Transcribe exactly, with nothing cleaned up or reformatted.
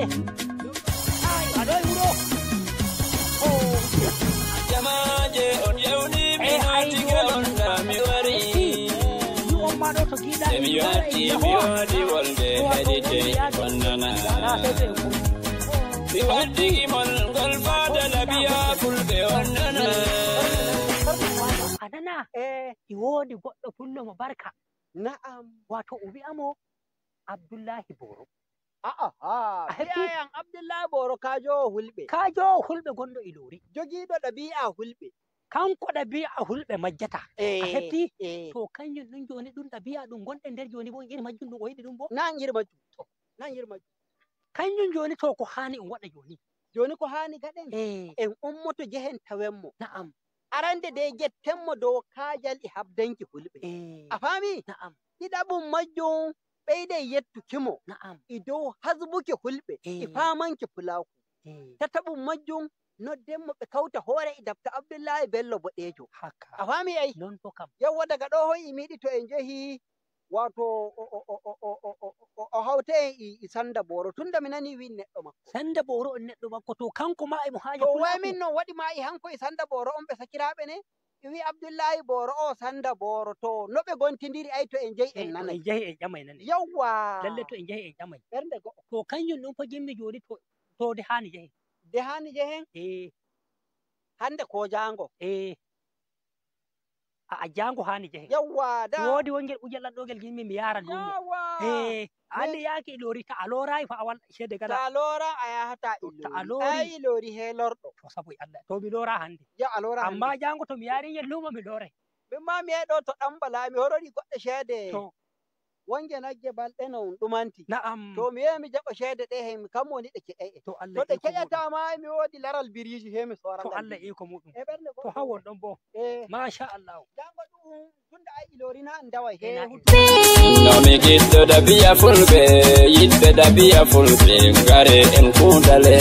Aɗo e wuro. Jamaaje on yewni mi nootike on na mi wari. Emi watti mi waɗi wolde heɗite on nana. Mi waddi gimol ngol faada labiya fulɓe on nana. A nana? E woodi goɗɗo pullo mo barka. Na'am. Wato o wi'a mo Abdullahi Boro. A'a, a hefti? Bi'ayan Abdullahi Boro kaajowo hulɓe. Kaajowo hulɓe gonɗo Ilori. Jogiiɗo ɗabi'a hulɓe. Kanko ɗabi'a hulɓe majjata. A hefti? To kanjum ɗum jooni ɗum ɗabi'a ɗum gonɗe nder jooni bo on iri majjum ɗum o yiɗi ɗum bo? Nan iri majjum. To. Nan iri majjum. Kanjum jooni to ko haani on waɗa jooni. Jooni ko haani gaɗen? En ummoto jehen tawen mo. Na'am. Arande dey jetten mo dow kaajal e habdanki hulɓe. A faami? Na'am. Ɗiɗaɓum majjum ɓeyde yettuki mo. Na'am. E dow hasbuki hulɓe e faamanki pulaaku. Tataɓum majjum nodden mo ɓe kawta hoore e Dabta Abdullahi Bello Boɗeejo. Haka. A faami ay? Non to kam. Yawwa daga ɗo hoy e miɗi to en jehi wato o hawta en e Sanda Boro tunda mi nani win neɗɗo makko. Sanda Boro on neɗɗo makko to kanko ma e mo haaja. To way min non waɗi ma e hanko e Sanda Boro on ɓe sakiraaɓe ne? E wi Abdullahi Boro o Sanda Boro to no ɓe gontindiri ay to en jehi en nanay. En jehi en ƴamay nanay. Yawwa. Lalle to en jehi en ƴamay. Ɓernde go'o. To kanjum ɗum ko jimmi jooni to to de haani jehen. De haani jehen? Eh. Hande ko jaango? Eh. A'a jaango haani jehen. Yawwa da. Woodi wongel ujal ɗan ɗogel gimmi mi yaara lumo. Yawwa. Eh. Ande yaake Ilori ta a looraay fa a wal ceede gala. Ta a loora a yahata Ilori. Ta a loori. Ay Ilori he lorɗo. To sabu Allah. To mi loora hande. Ya a loora hande. Amma jaango to mi yaari ngel lumo mi looray. Min ma mi yahi ɗo to ɗan bala mi horori goɗɗe ceede. To. Wonge nagge balɗe no ɗum ɗumanti. Na'am. To mi yahi mi jaɓa ceede ɗe he kam woni ɗe keƴay. To Allah. To ɗe keƴata ma mi woodi laral biriji he mi soora. To Allah iko muɗum. E ɓernde to hawon ɗon bo. Eh. Masha Allah. Jaango ɗum tunda ay Ilori na an daway he. No mi giɗɗo ɗabiya fulɓe yiɗɓe ɗabiya fulɓe ngare en kuudale.